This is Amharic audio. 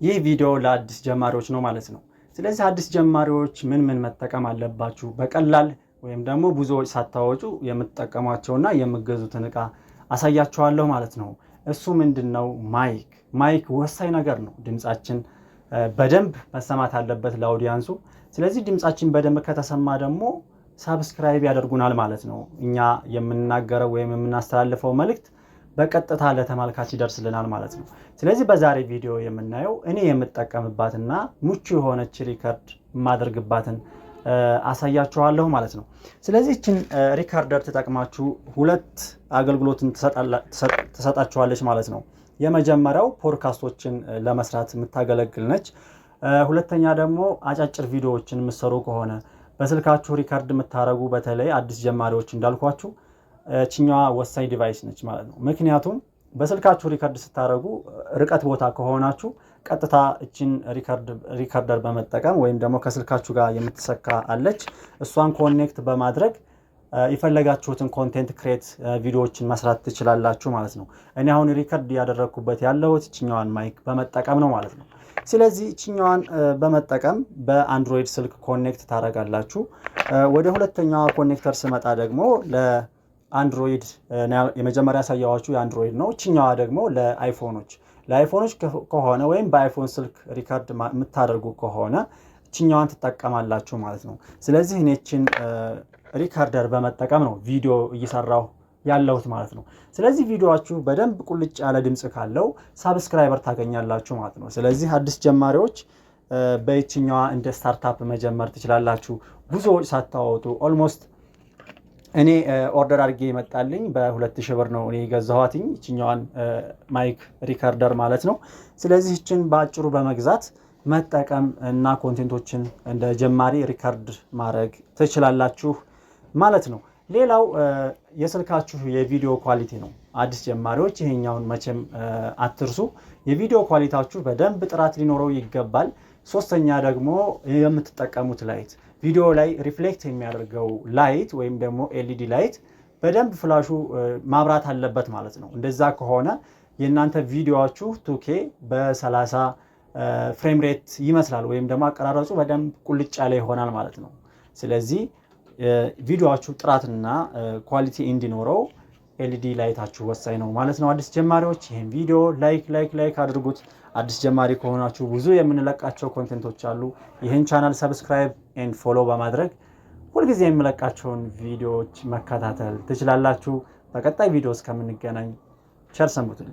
ይህ ቪዲዮ ለአዲስ ጀማሪዎች ነው ማለት ነው። ስለዚህ አዲስ ጀማሪዎች ምን ምን መጠቀም አለባችሁ? በቀላል ወይም ደግሞ ብዙ ወጪ ሳታወጡ የምትጠቀሟቸውና የምትገዙትን እቃ አሳያችኋለሁ ማለት ነው። እሱ ምንድን ነው? Mic። Mic ወሳኝ ነገር ነው። ድምፃችን በደንብ መሰማት አለበት ለ audience ኡ። ስለዚህ ድምፃችን በደንብ ከተሰማ ደግሞ subscribe ያደርጉናል ማለት ነው። እኛ የምንናገረው ወይም የምናስተላልፈው መልእክት በቀጥታ ለተመልካች ይደርስልናል ማለት ነው። ስለዚህ በዛሬ ቪዲዮ የምናየው እኔ የምጠቀምባትና ምቹ የሆነች record የማደርግባትን አሳያችኋለሁ ማለት ነው። ስለዚህ ይችን recorder ተጠቅማችሁ ሁለት አገልግሎትን ትሰጣችኋለች ማለት ነው። የመጀመሪያው ፖድካስቶችን ለመስራት የምታገለግል ነች። ሁለተኛ ደግሞ አጫጭር ቪዲዮዎችን የምትሰሩ ከሆነ፣ በስልካችሁ record የምታደርጉ፣ በተለይ አዲስ ጀማሪዎች እንዳልኳችሁ እችኛዋ ወሳኝ device ነች ማለት ነው። ምክንያቱም በስልካችሁ record ስታደርጉ ርቀት ቦታ ከሆናችሁ ቀጥታ እችን recorder በመጠቀም ወይም ደግሞ ከስልካችሁ ጋር የምትሰካ አለች፣ እሷን connect በማድረግ የፈለጋችሁትን content create፣ ቪዲዮዎችን መስራት ትችላላችሁ ማለት ነው። እኔ አሁን record እያደረግኩበት ያለሁት እችኛዋን mic በመጠቀም ነው ማለት ነው። ስለዚህ እችኛዋን በመጠቀም በ Android ስልክ connect ታደርጋላችሁ። ወደ ሁለተኛዋ connector ስመጣ ደግሞ ለ Android፣ የመጀመሪያ ያሳየኋችሁ የ Android ነው። እችኛዋ ደግሞ ለ iPhone ኦች ከሆነ ወይም በ iPhone ስልክ record የምታደርጉ ከሆነ እችኛዋን ትጠቀማላችሁ ማለት ነው። ስለዚህ እኔ እችን recorder በመጠቀም ነው ቪዲዮ እየሰራሁ ያለሁት ማለት ነው። ስለዚህ ቪዲዮአችሁ በደንብ ቁልጭ ያለ ድምፅ ካለው subscriber ታገኛላችሁ ማለት ነው። ስለዚህ አዲስ ጀማሪዎች በይችኛዋ እንደ startup መጀመር ትችላላችሁ፣ ብዙ ወጪ ሳታወጡ። Almost እኔ order አድርጌ የመጣልኝ በ2000 ብር ነው እኔ የገዛኋትኝ ይችኛዋን mic recorder ማለት ነው። ስለዚህ ይችን በአጭሩ በመግዛት መጠቀም እና content ኦችን እንደ ጀማሪ record ማድረግ ትችላላችሁ ማለት ነው። ሌላው የስልካችሁ የቪዲዮ quality ነው። አዲስ ጀማሪዎች ይሄኛውን መቼም አትርሱ። የቪዲዮ quality ያችሁ በደንብ ጥራት ሊኖረው ይገባል። ሶስተኛ ደግሞ የምትጠቀሙት light፣ ቪዲዮ ላይ reflect የሚያደርገው light ወይም ደግሞ LED light በደንብ flash ኡ ማብራት አለበት ማለት ነው። እንደዛ ከሆነ የእናንተ ቪዲዮችሁ 2K በ30 frame rate ይመስላል ወይም ደግሞ አቀራረጹ በደንብ ቁልጭ ያለ ይሆናል ማለት ነው። ስለዚህ ቪዲዮችሁ ጥራትና quality እንዲኖረው LED light ኣችሁ ወሳኝ ነው ማለት ነው። አዲስ ጀማሪዎች ይህን ቪዲዮ like like like አድርጉት። አዲስ ጀማሪ ከሆናችሁ ብዙ የምንለቃቸው content ኦች አሉ። ይህን channel subscribe and follow በማድረግ ሁልጊዜ የምለቃቸውን ቪዲዮዎች መከታተል ትችላላችሁ። በቀጣይ ቪዲዮ እስከምንገናኝ ቸር ሰንብቱልኝ።